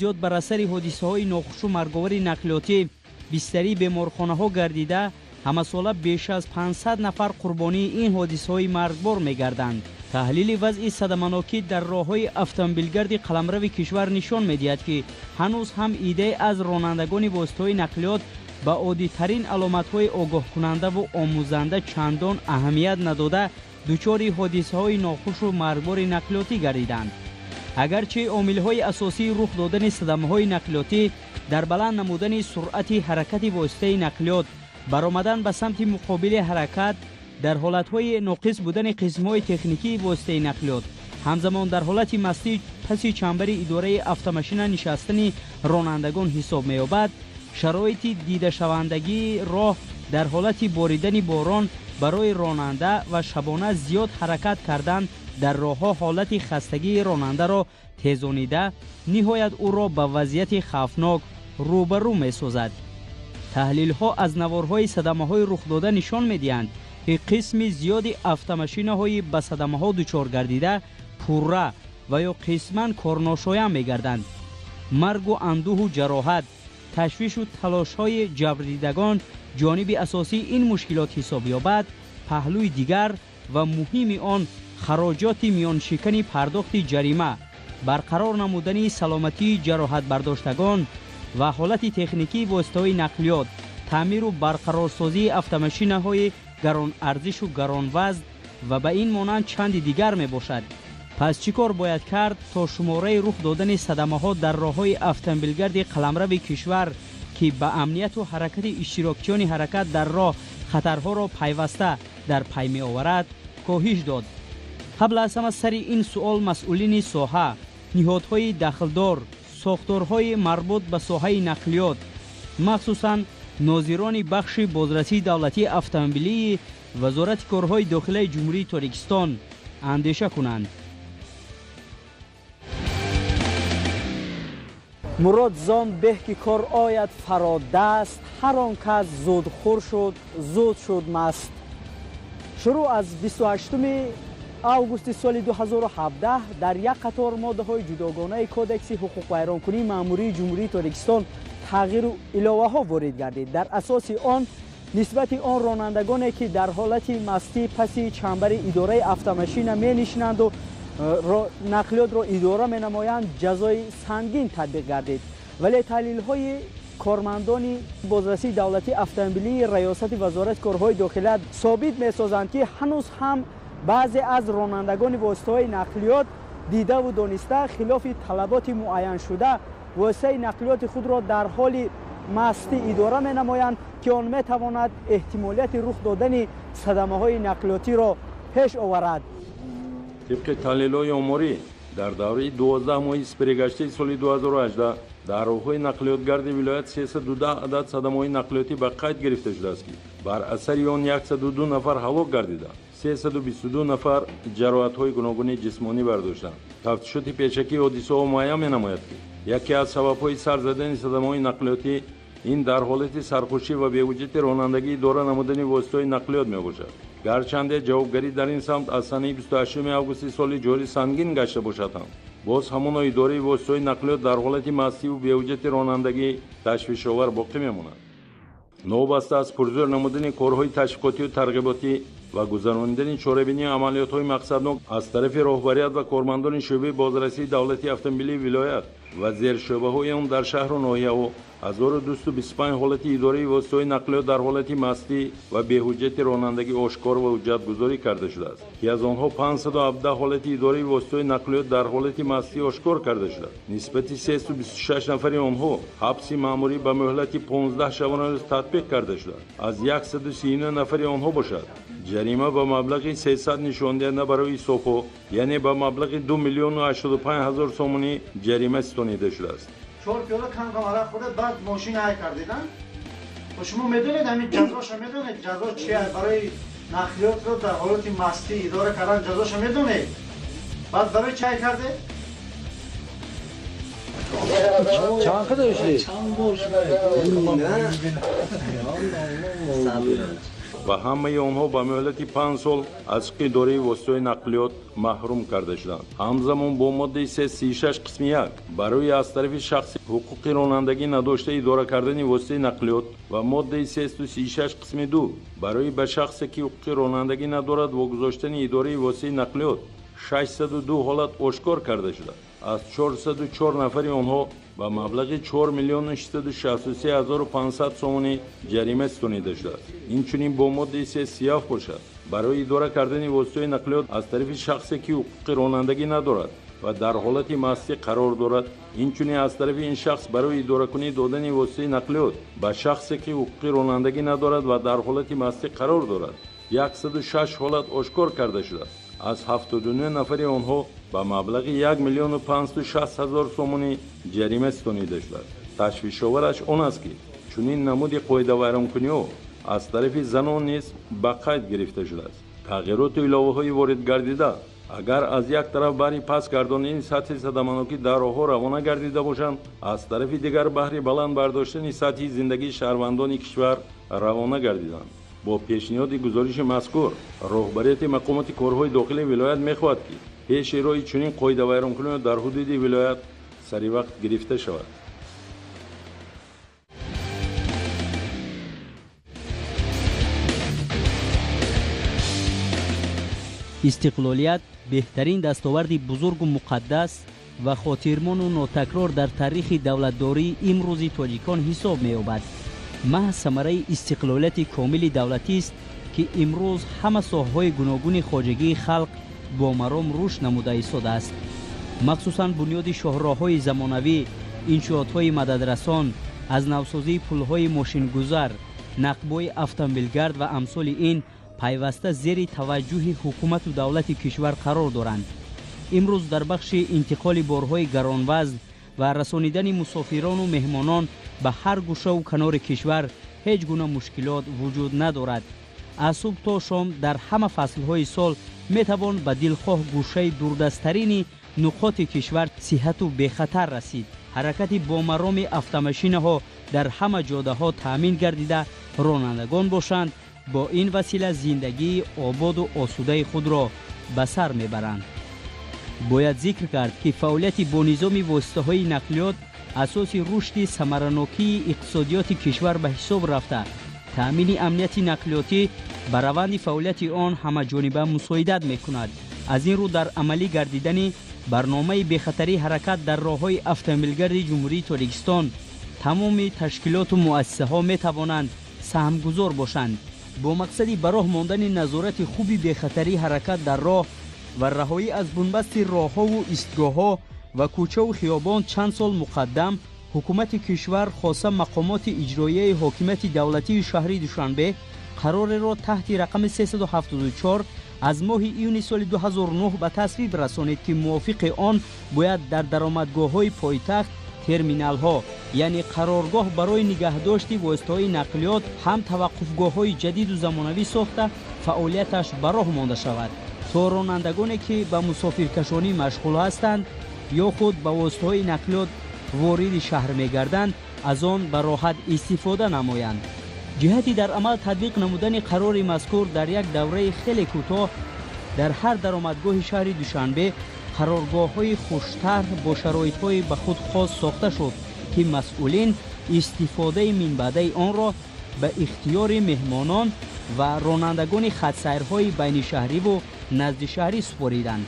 Зиёд бар асари ҳодисаҳои нохушу марговари нақлиётӣ бистарии беморхонаҳо гардида, ҳамасола беш аз 500 нафар қурбонии ин ҳодисаҳои маргбор мегарданд. Таҳлили вазъи садаманокӣ дар роҳҳои автомобилгарди қаламрави кишвар нишон медиҳад, ки ҳанӯз ҳам иддае аз ронандагони воситаҳои нақлиёт ба оддитарин аломатҳои огоҳкунандаву омӯзанда чандон аҳамият надода, дучори ҳодисаҳои нохушу маргбори нақлиётӣ гардиданд. Агарчи омилҳои асосии рух додани садамаҳои нақлиётӣ дар баланд намудани суръати ҳаракати воситаи нақлиёт, баромадан ба самти муқобили ҳаракат, дар ҳолатҳои ноқис будани қисмҳои техникии воситаи нақлиёт, ҳамзамон дар ҳолати мастӣ паси чамбари идораи автомашина нишастани ронандагон ҳисоб меёбад, шароити дидашавандагии роҳ дар ҳолати боридани борон барои ронанда ва шабона зиёд ҳаракат кардан дар роҳҳо ҳолати хастагии ронандаро тезонида, ниҳоят ӯро ба вазъияти хавфнок рӯбарӯ месозад. Таҳлилҳо аз наворҳои садамаҳои рухдода нишон медиҳанд, ки қисми зиёди автомашинаҳои ба садамаҳо дучор гардида пурра ва ё қисман корношоям мегарданд. Маргу андӯҳу ҷароҳат, ташвишу талошҳои ҷабрдидагон ҷониби асосии ин мушкилот ҳисоб ёбад, паҳлӯи дигар ва муҳими он хароҷоти миёншикани пардохти ҷарима, барқарор намудани саломатии ҷароҳатбардоштагон ва ҳолати техникии воситаҳои нақлиёт, таъмиру барқарорсозии автомашинаҳои гаронарзишу гаронвазн ва ба ин монанд чанди дигар мебошад. Пас чӣ кор бояд кард, то шумораи рух додани садамаҳо дар роҳҳои автомобилгарди қаламрави кишвар, ки ба амнияту ҳаракати иштирокчиёни ҳаракат дар роҳ хатарҳоро пайваста дар пай меоварад, коҳиш дод? Қабл аз ҳама сари ин суол масъулини соҳа, ниҳодҳои дахлдор, сохторҳои марбут ба соҳаи нақлиёт, махсусан нозирони бахши бозрасии давлатии автомобилии Вазорати корҳои дохилаи Ҷумҳурии Тоҷикистон андеша кунанд. Мурод зон беҳ ки кор ояд фародаст, ҳар он кас зуд хӯр шуд, зуд шуд маст. Шурӯъ аз 28 августи соли 2017 дар як қатор моддаҳои ҷудогонаи Кодекси ҳуқуқвайронкунии маъмурии Ҷумҳурии Тоҷикистон тағйиру иловаҳо ворид гардид. Дар асоси он нисбати он ронандагоне, ки дар ҳолати мастӣ паси чамбари идораи автомашина менишинанду нақлиётро идора менамоянд, ҷазои сангин татбиқ гардид. Вале таҳлилҳои кормандони бозрасии давлатии автомобилии Раёсати Вазорати корҳои дохила собит месозанд, ки ҳанӯз ҳам баъзе аз ронандагони воситаҳои нақлиёт дидаву дониста хилофи талаботи муайяншуда воситаи нақлиёти худро дар ҳоли мастӣ идора менамоянд, ки он метавонад эҳтимолияти рух додани садамаҳои нақлиётиро пеш оварад. Тибқи таҳлилҳои оморӣ, дар давраи 12 моҳи сипаригаштаи соли 2018 дар роҳҳои нақлиётгарди вилоят 310 адад садамаҳои нақлиётӣ ба қайд гирифта шудааст, ки бар асари он 102 нафар ҳалок гардида, 322 нафар ҷароҳатҳои гуногуни ҷисмонӣ бардоштанд. Тафтишоти пешакии ҳодисаҳо муайян менамояд, ки яке аз сабабҳои сар задани садамаҳои нақлиётӣ ин дар ҳолати сархӯшӣ ва бевуҷуди ронандагӣ идора намудани воситаҳои нақлиёт мебошад. Гарчанде ҷавобгарӣ дар ин самт аз санаи 28 августи соли ҷорӣ сангин гашта бошад ҳам, боз ҳамоно идораи воситаҳои нақлиёт дар ҳолати мастиву беҳуҷҷати ронандагӣ ташвишовар боқӣ мемонад. Новобаста аз пурзӯр намудани корҳои ташвиқотию тарғиботӣ ва гузаронидани чорабинии амалиётҳои мақсаднок аз тарафи роҳбарият ва кормандони шӯъбаи бозрасии давлатии автомобилии вилоят ва зершӯъбаҳои он дар шаҳру ноҳияҳо, 1225 ҳолати идораи воситаҳои нақлиёт дар ҳолати мастӣ ва беҳуҷҷати ронандагӣ ошкор ва ҳуҷҷатгузорӣ карда шудааст, ки аз онҳо 517 ҳолати идораи воситаҳои нақлиёт дар ҳолати мастӣ ошкор карда шудааст. Нисбати 326 нафари онҳо ҳабси маъмурӣ ба муҳлати 15 шабонарӯз татбиқ карда шудааст. Аз 139 нафари онҳо бошад, ҷарима ба маблағи 300 нишондиҳанда барои ҳисобҳо, яъне ба маблағи 2 миллиону 85 ҳазор сомонӣ ҷарима ситонида шудааст. Чор пиёла кам кам арақ хӯрда, баъд мошин ҳай кардед, а? Шумо медонед, ҳамин ҷазоша медонед, ҷазо чи барои нақлиётро дар ҳолати мастӣ идора кардан, ҷазоша медонед? Баъд барои чи ҳай кардед? Чанд қадар шудед? Чанд бор шуд? Ва ҳамаи онҳо ба муҳлати 5 сол аз ҳуқуқи идораи воситаҳои нақлиёт маҳрум карда шуданд. Ҳамзамон бо моддаи 336 қисми 1 барои аз тарафи шахси ҳуқуқи ронандагӣ надошта идора кардани воситаи нақлиёт ва моддаи 336 қисми 2 барои ба шахсе ки ҳуқуқи ронандагӣ надорад вогузоштани идораи воситаи нақлиёт 602 ҳолат ошкор карда шуда, аз 404 нафари онҳо ба маблағи 4 663 500 сомонӣ ҷарима ситонида шудааст. Инчунин бо моддаи 337 бошад, барои идора кардани воситаҳои нақлиёт аз тарафи шахсе ки ҳуқуқи ронандагӣ надорад ва дар ҳолати мастӣ қарор дорад, инчунин аз тарафи ин шахс барои идоракунӣ додани воситаи нақлиёт ба шахсе ки ҳуқуқи ронандагӣ надорад ва дар ҳолати мастӣ қарор дорад, 106 ҳолат ошкор карда шудааст. Аз 79 нафари онҳо ба маблағи 1 560 000 сомонӣ ҷарима ситонида шудааст. Ташвишовараш он аст, ки чунин намуди қоидавайронкуниҳо аз тарафи занон низ ба қайд гирифта шудааст. Тағйироту иловаҳои воридгардида агар аз як тараф баҳри паст гардонидани сатҳи садаманокӣ дар роҳҳо равона гардида бошанд, аз тарафи дигар баҳри баланд бардоштани сатҳи зиндагии шаҳрвандони кишвар равона гардиданд. Бо пешниҳоди гузориши мазкур роҳбарияти мақомоти корҳои дохилии вилоят мехоҳад, ки пеши роҳи чунин қоидавайронкуниҳо дар ҳудуди вилоят саривақт гирифта шавад. Истиқлолият беҳтарин дастоварди бузургу муқаддас ва хотирмону нотакрор дар таърихи давлатдории имрӯзи тоҷикон ҳисоб меёбад. Маҳз самараи истиқлолияти комили давлатист, ки имрӯз ҳама соҳаҳои гуногуни хоҷагии халқ бо маром рушд намуда истодааст. Махсусан бунёди шоҳроҳҳои замонавӣ, иншоотҳои мададрасан, аз навсозии пулҳои мошингузар, нақбҳои автомобилгард ва амсоли ин пайваста зери таваҷҷӯҳи ҳукумату давлати кишвар қарор доранд. Имрӯз дар бахши интиқоли борҳои гаронвазн ва расонидани мусофирону меҳмонон ба ҳар гӯшаву канори кишвар ҳеҷ гуна мушкилот вуҷуд надорад. Аз субҳ то шом дар ҳама фаслҳои сол метавон ба дилхоҳ гӯшаи дурдасттарини нуқоти кишвар сиҳату бехатар расид. Ҳаракати бомароми автомашинаҳо дар ҳама ҷодаҳо таъмин гардида, ронандагон бошанд бо ин васила зиндагии ободу осудаи худро ба сар мебаранд. Бояд зикр кард, ки фаъолияти бо низоми воситаҳои нақлиёт асоси рушди самаранокии иқтисодиёти кишвар ба ҳисоб рафта, таъмини амнияти нақлиётӣ ба раванди фаъолияти он ҳамаҷониба мусоидат мекунад. Аз ин рӯ дар амалӣ гардидани барномаи бехатарии ҳаракат дар роҳҳои автомобилгарди Ҷумҳурии Тоҷикистон тамоми ташкилоту муассисаҳо метавонанд саҳмгузор бошанд. Бо мақсади ба роҳ мондани назорати хуби бехатарии ҳаракат дар роҳ ва раҳоӣ аз бунбасти роҳҳову истгоҳҳо ва кӯчаву хиёбон чанд сол муқаддам ҳукумати кишвар, хоса мақомоти иҷроияи ҳокимияти давлатии шаҳри Душанбе қарореро таҳти рақами 374 аз моҳи июни соли 2009 ба тасвиб расонид, ки мувофиқи он бояд дар даромадгоҳҳои пойтахт терминалҳо, яъне қароргоҳ барои нигаҳдошти воситаҳои нақлиёт, ҳам таваққуфгоҳҳои ҷадиду замонавӣ сохта фаъолияташ ба роҳ монда шавад, то ронандагоне ки ба мусофиркашонӣ машғул ҳастанд ё худ ба воситаҳои нақлиёт вориди шаҳр мегарданд, аз он ба роҳат истифода намоянд. Ҷиҳати дар амал татбиқ намудани қарори мазкур дар як давраи хеле кӯтоҳ дар ҳар даромадгоҳи шаҳри Душанбе қароргоҳҳои хуштарҳ бо шароитҳои ба худ хос сохта шуд, ки масъулин истифодаи минбаъдаи онро ба ихтиёри меҳмонон ва ронандагони хатсайрҳои байнишаҳриву наздишаҳрӣ супориданд.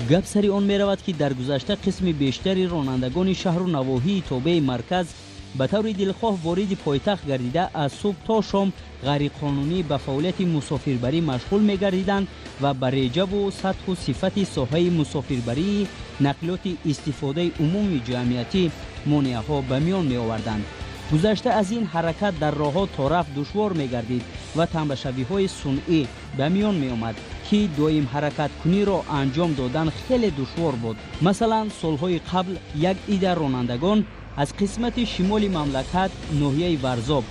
Гап сари он меравад, ки дар гузашта қисми бештари ронандагони шаҳру навоҳии тобеи марказ ба таври дилхоҳ вориди пойтахт гардида, аз субҳ то шом ғайриқонунӣ ба фаъолияти мусофирбарӣ машғул мегардиданд ва ба реҷаву сатҳу сифати соҳаи мусофирбарии нақлиёти истифодаи умумии ҷамъиятӣ монеаҳо ба миён меоварданд. Гузашта аз ин ҳаракат дар роҳҳо торафт душвор мегардид ва танбашавиҳои сунъӣ ба миён меомад, ки доим ҳаракаткуниро анҷом додан хеле душвор буд. Масалан, солҳои қабл як ида ронандагон аз қисмати шимоли мамлакат, ноҳияи Варзоб,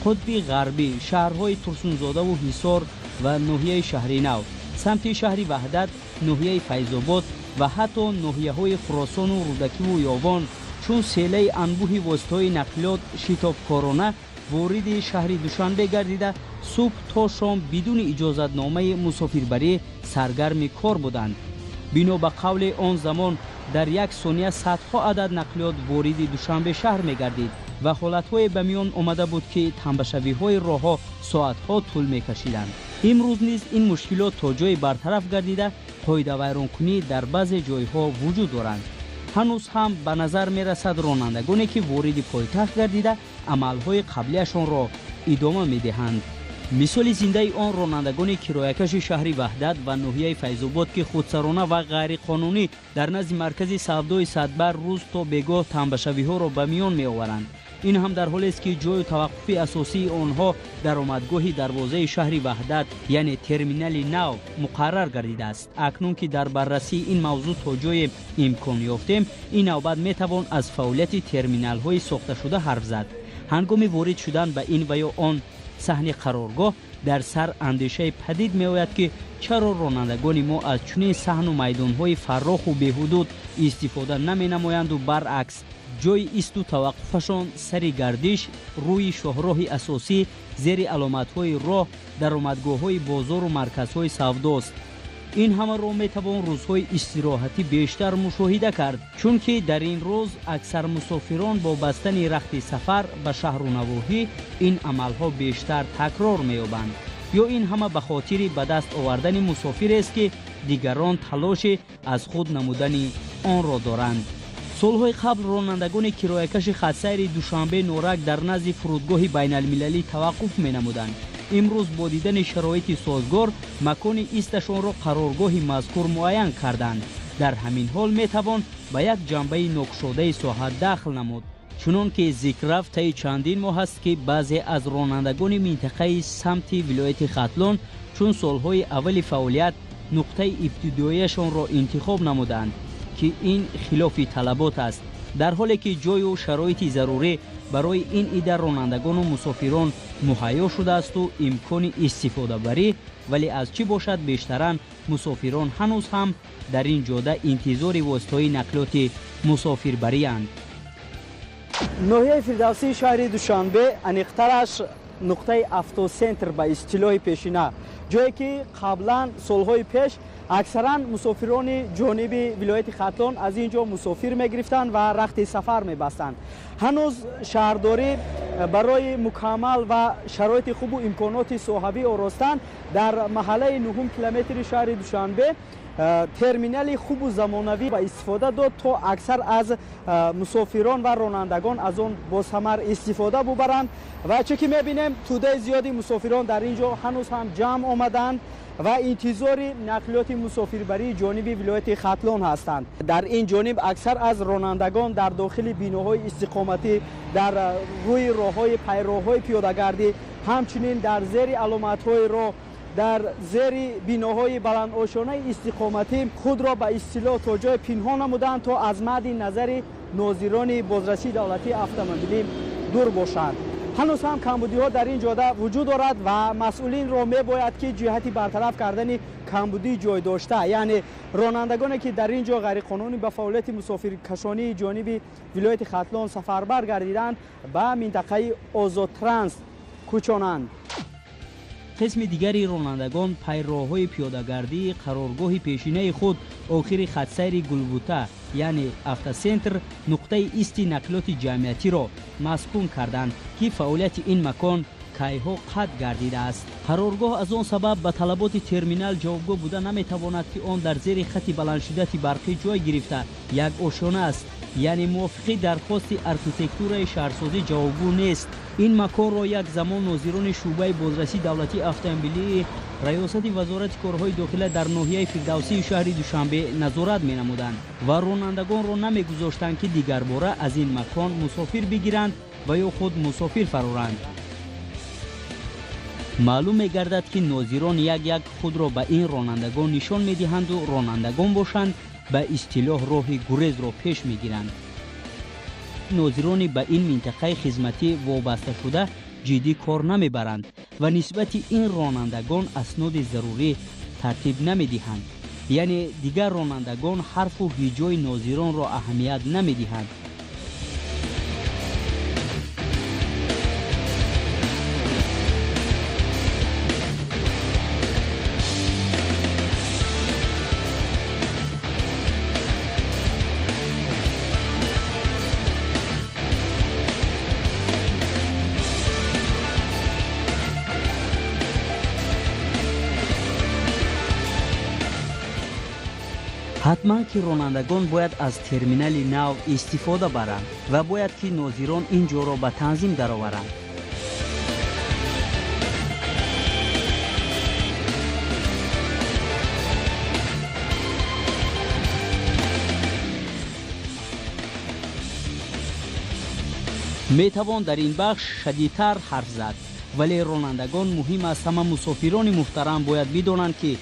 қутби ғарбӣ, шаҳрҳои Турсунзодаву Ҳисор ва ноҳияи Шаҳринав, самти шаҳри Ваҳдат, ноҳияи Файзобод ва ҳатто ноҳияҳои Хуросону Рӯдакиву Ёвон чун селаи анбӯҳи воситаҳои нақлиёт шитобкорона Вориди шаҳри Душанбе гардида, субҳ то шом бидуни иҷозатномаи мусофирбарӣ саргарми кор буданд. Бино ба қавли он замон, дар як сония садҳо адад нақлиёт вориди Душанбе шаҳр мегардид ва ҳолатҳое ба миён омада буд, ки тамбашавиҳои роҳҳо соатҳо тӯл мекашиданд. Имрӯз низ ин мушкилот то ҷое бартараф гардида, қоидавайронкунӣ дар баъзе ҷойҳо вуҷуд доранд. Ҳанӯз ҳам ба назар мерасад, ронандагоне ки вориди пойтахт гардида, амалҳои қаблияшонро идома медиҳанд. Мисоли зиндаи он ронандагони кироякаши шаҳри Ваҳдат ва ноҳияи Файзобод, ки худсарона ва ғайриқонунӣ дар назди маркази савдои Садбар рӯз то бегоҳ тамбашавиҳоро ба миён меоваранд. Ин ҳам дар ҳолест, ки ҷою таваққуфи асосии онҳо даромадгоҳи дарвозаи шаҳри Ваҳдат, яъне терминали нав муқаррар гардидааст. Акнун ки дар баррасии ин мавзӯъ то ҷое имкон ёфтем, ин навбат метавон аз фаъолияти терминалҳои сохташуда ҳарф зад. Ҳангоми ворид шудан ба ин ва ё он саҳни қароргоҳ дар сар андешаи падид меояд, ки чаро ронандагони мо аз чунин саҳну майдонҳои фарроху беҳудуд истифода наменамоянду баръакс ҷойи исту таваққуфашон сари гардиш, рӯи шоҳроҳи асосӣ, зери аломатҳои роҳ, даромадгоҳҳои бозору марказҳои савдост. Ин ҳамаро метавон рӯзҳои истироҳатӣ бештар мушоҳида кард, чунки дар ин рӯз аксар мусофирон бо бастани рахти сафар ба шаҳру навоҳӣ ин амалҳо бештар такрор меёбанд. Ё ин ҳама ба хотири ба даст овардани мусофирест, ки дигарон талоши аз худ намудани онро доранд. Солҳои қабл ронандагони кироякаши хатсайри Душанбе Норак дар назди фурудгоҳи байналмилалӣ таваққуф менамуданд. Имрӯз бо дидани шароити созгор макони исташонро қароргоҳи мазкур муайян карданд. Дар ҳамин ҳол метавон ба як ҷанбаи нокушодаи соҳа дахл намуд. Чунон ки зикр рафт, таи чандин моҳ аст, ки баъзе аз ронандагони минтақаи самти вилояти Хатлон чун солҳои аввали фаъолият нуқтаи ибтидоияшонро интихоб намуданд, ки ин хилофи талабот аст, дар ҳоле ки ҷою шароити зарурӣ барои ин ида ронандагону мусофирон муҳайё шудаасту имкони истифодабарӣ, вале аз чӣ бошад, бештаран мусофирон ҳанӯз ҳам дар ин ҷода интизори воситаҳои нақлиёти мусофирбариянд. Ноҳияи Фирдавсии шаҳри Душанбе, аниқтараш нуқтаи автоцентр ба истилоҳи пешина, ҷое ки қаблан солҳои пеш аксаран мусофирони ҷониби вилояти Хатлон аз ин ҷо мусофир мегирифтанд ва рахти сафар мебастанд. Ҳанӯз шаҳрдорӣ барои мукаммал ва шароити хубу имконоти соҳавӣ оростан дар маҳаллаи нуҳум километри шаҳри Душанбе терминали хубу замонавӣ ба истифода дод, то аксар аз мусофирон ва ронандагон аз он босамар истифода бубаранд. Ва чӣ ки мебинем, тӯдаи зиёди мусофирон дар ин ҷо ҳанӯз ҳам ҷамъ омаданд ва интизори нақлиёти мусофирбарии ҷониби вилояти Хатлон ҳастанд. Дар ин ҷониб аксар аз ронандагон дар дохили биноҳои истиқоматӣ, дар рӯи роҳҳои пайроҳҳои пиёдагардӣ, ҳамчунин дар зери аломатҳои роҳ, дар зери биноҳои баландошонаи истиқоматӣ худро ба истилоҳ то ҷое пинҳон намуданд, то аз мадди назари нозирони бозрасии давлатии автомобилӣ дур бошанд. Ҳанӯз ҳам камбудиҳо дар ин ҷода вуҷуд дорад ва масъулинро мебояд, ки ҷиҳати бартараф кардани камбудии ҷой дошта, яъне ронандагоне ки дар ин ҷо ғайриқонунӣ ба фаъолияти мусофиркашонии ҷониби вилояти Хатлон сафарбар гардиданд, ба минтақаи Озодтранс кӯчонанд. Қисми дигари ронандагон пайроҳҳои пиёдагардии қароргоҳи пешинаи худ, охири хатсайри Гулбута, яъне автоцентр, нуқтаи исти нақлиёти ҷамъиятиро маскун карданд, ки фаъолияти ин макон кайҳо қатъ гардидааст. Қароргоҳ аз он сабаб ба талаботи терминал ҷавобгӯ буда наметавонад, ки он дар зери хати баландшиддати барқӣ ҷой гирифта, як ошёна аст, яъне мувофиқи дархости архитектураи шаҳрсозӣ ҷавобгӯ нест. Ин маконро як замон нозирони шӯъбаи бозрасии давлатии автомобилии раёсати Вазорати корҳои дохила дар ноҳияи Фирдавсии шаҳри Душанбе назорат менамуданд ва ронандагонро намегузоштанд, ки дигарбора аз ин макон мусофир бигиранд ва ё худ мусофир фароранд. Маълум мегардад, ки нозирон як-як худро ба ин ронандагон нишон медиҳанду ронандагон бошанд, ба истилоҳ роҳи гурезро пеш мегиранд. Нозирони ба ин минтақаи хизматӣ вобасташуда ҷиддӣ кор намебаранд ва нисбати ин ронандагон асноди зарурӣ тартиб намедиҳанд, яъне дигар ронандагон ҳарфу ҳиҷои нозиронро аҳамият намедиҳанд. Ҳатман ки ронандагон бояд аз терминали нав истифода баранд ва бояд ки нозирон ин ҷоро ба танзим дароваранд. Метавон дар ин бахш шадидтар ҳарф зад, вале ронандагон, муҳим аз ҳама мусофирони муҳтарам бояд бидонанд, ки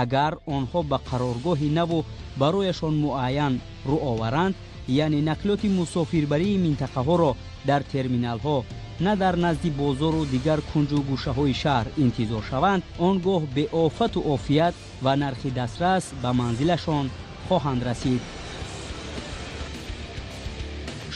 агар онҳо ба қароргоҳи наву барояшон муайян рӯ оваранд, яъне нақлиёти мусофирбарии минтақаҳоро дар терминалҳо, на дар назди бозору дигар кунҷу гӯшаҳои шаҳр интизор шаванд, он гоҳ беофату офият ва нархи дастрас ба манзилашон хоҳанд расид.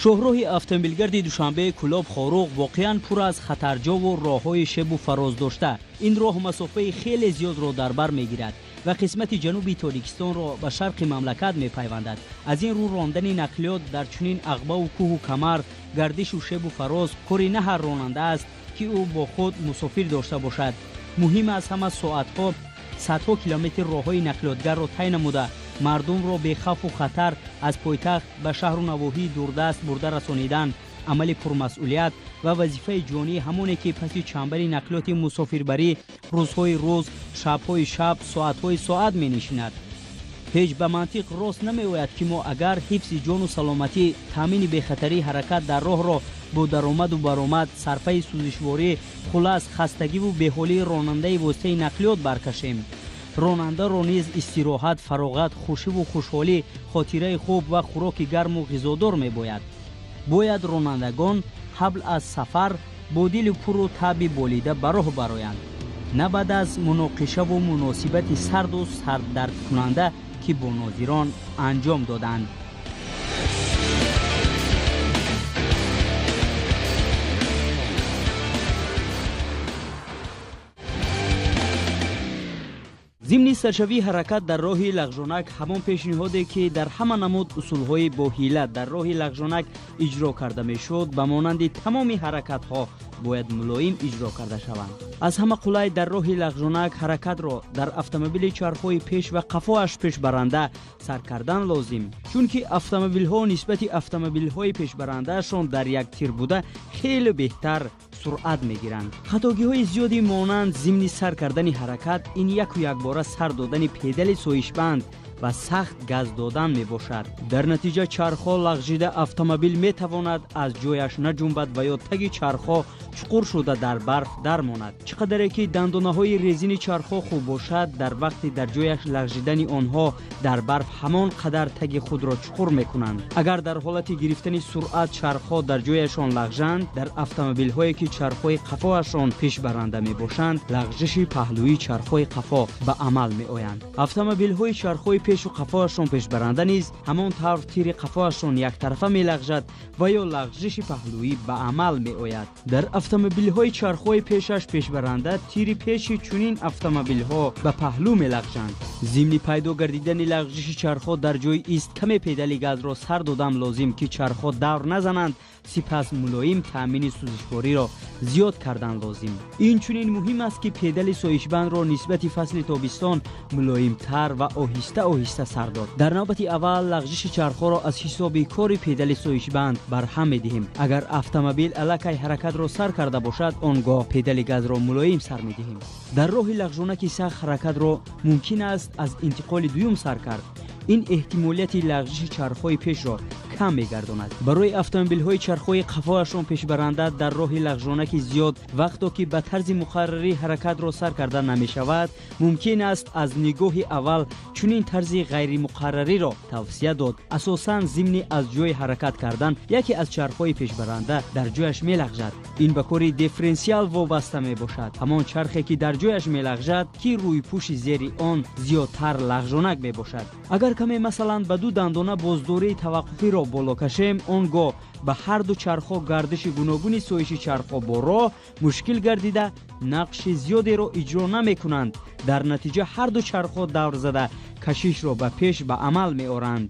Шоҳроҳи автомобилгарди Душанбе Кӯлоб Хоруғ воқеан пур аз хатарҷову роҳҳои шебу фароз дошта. Ин роҳ масофаи хеле зиёдро дар бар мегирад ва қисмати ҷануби Тоҷикистонро ба шарқи мамлакат мепайвандад. Аз ин рӯ рондани нақлиёт дар чунин ағбаву кӯҳу камар, гардишу шебу фароз кори на ҳар ронанда аст, ки ӯ бо худ мусофир дошта бошад. Муҳим аз ҳама, соатҳо, садҳо километр роҳҳои нақлиётгарро тай намуда, мардумро бехавфу хатар аз пойтахт ба шаҳру навоҳии дурдаст бурда расонидан амали пурмасъулият ва вазифаи ҷонии ҳамоне, ки паси чамбари нақлиёти мусофирбарӣ рӯзҳои рӯз, шабҳои шаб, соатҳои соат менишинад. Ҳеҷ ба мантиқ рост намеояд, ки мо агар ҳифзи ҷону саломатӣ, таъмини бехатарии ҳаракат дар роҳро бо даромаду баромад, сарфаи сӯзишворӣ, хулас хастагиву беҳолии ронандаи воситаи нақлиёт баркашем. Ронандаро низ истироҳат, фароғат, хушиву хушҳолӣ, хотираи хуб ва хӯроки гарму ғизодор мебояд. Бояд ронандагон қабл аз сафар бо дили пуру таъби болида ба роҳ бароянд, на баъд аз муноқишаву муносибати сарду сарддардкунанда, ки бо нозирон анҷом доданд. Зимни саршавии ҳаракат дар роҳи лағжонак, ҳамон пешниҳоде, ки дар ҳама намуд усулҳои боҳила дар роҳи лағжонак иҷро карда мешуд, ба монанди тамоми ҳаракатҳо бояд мулоим иҷро карда шаванд. Аз ҳама қулай дар роҳи лағжонак ҳаракатро дар автомобили чархҳои пеш ва қафоаш пешбаранда сар кардан лозим, чунки автомобилҳо нисбати автомобилҳои пешбарандаашон дар як тир буда хеле беҳтар суръат мегиранд. Хатогиҳои зиёди монанд зимни сар кардани ҳаракат ин яку якбора сар додани педали соишбанд ва сахт газ додан мебошад. Дар натиҷа чархҳо лағжида, автомобил метавонад аз ҷояш наҷунбад ва ё таги чархҳо чуқур шуда дар барф дармонад. Чӣ қадаре ки дандонаҳои резини чархҳо хуб бошад, дар вақти дар ҷояш лағжидани онҳо дар барф ҳамон қадар таги худро чуқур мекунанд. Агар дар ҳолати гирифтани суръат чархҳо дар ҷояшон лағжанд, дар автомобилҳое, ки чархҳои қафоашон пешбаранда мебошанд, лағжиши паҳлӯии чархҳои қафо ба амал меоянд. Автомобилҳои чархҳои пешу қафоашон пешбаранда низ ҳамон тавр тири қафоашон яктарафа мелағжад ва ё лағжиши паҳлӯӣ ба амал меояд. Дар автомобилҳои чархҳои пешаш пешбаранда тири пеши чунин автомобилҳо ба паҳлӯ мелағжанд. Зимни пайдо гардидани лағжиши чархҳо дар ҷои ист каме педали газро сар додам лозим, ки чархҳо давр назананд, сипас мулоим таъмини сӯзишвориро зиёд кардан лозим. Инчунин муҳим аст, ки педали соишбандро нисбати фасли тобистон мулоимтар ва оҳиста оҳиста сар дод. Дар навбати аввал лағжиши чархҳоро аз ҳисоби кори педали соишбанд барҳам медиҳем. Агар автомобил аллакай ҳаракатро сар карда бошад, он гоҳ педали газро мулоим сар медиҳем. Дар роҳи лағжонаки сахт ҳаракатро мумкин аст аз интиқоли дуюм сар кард. Ин эҳтимолияти лағжиши чархҳои пешро кам мегардонад. Барои автомобилҳои чархҳои қафоашон пешбаранда дар роҳи лағжонаки зиёд, вақто ки ба тарзи муқаррарӣ ҳаракатро сар карда намешавад, мумкин аст аз нигоҳи аввал чунин тарзи ғайримуқаррариро тавсия дод. Асосан зимни аз ҷои ҳаракат кардан яке аз чархҳои пешбаранда дар ҷояш мелағжад. Ин ба кори дифференсиал вобаста мебошад. Ҳамон чархе, ки дар ҷояш мелағжад, ки рӯйпӯши зери он зиёдтар лағжонак мебошад. Агар каме масалан ба ду дандона боздории таваққуфиро боло кашем, он гоҳ ба ҳар ду чархҳо гардиши гуногуни соиши чархҳо бо роҳ мушкил гардида, нақши зиёдеро иҷро намекунанд. Дар натиҷа ҳар ду чархҳо давр зада кашишро ба пеш ба амал меоранд.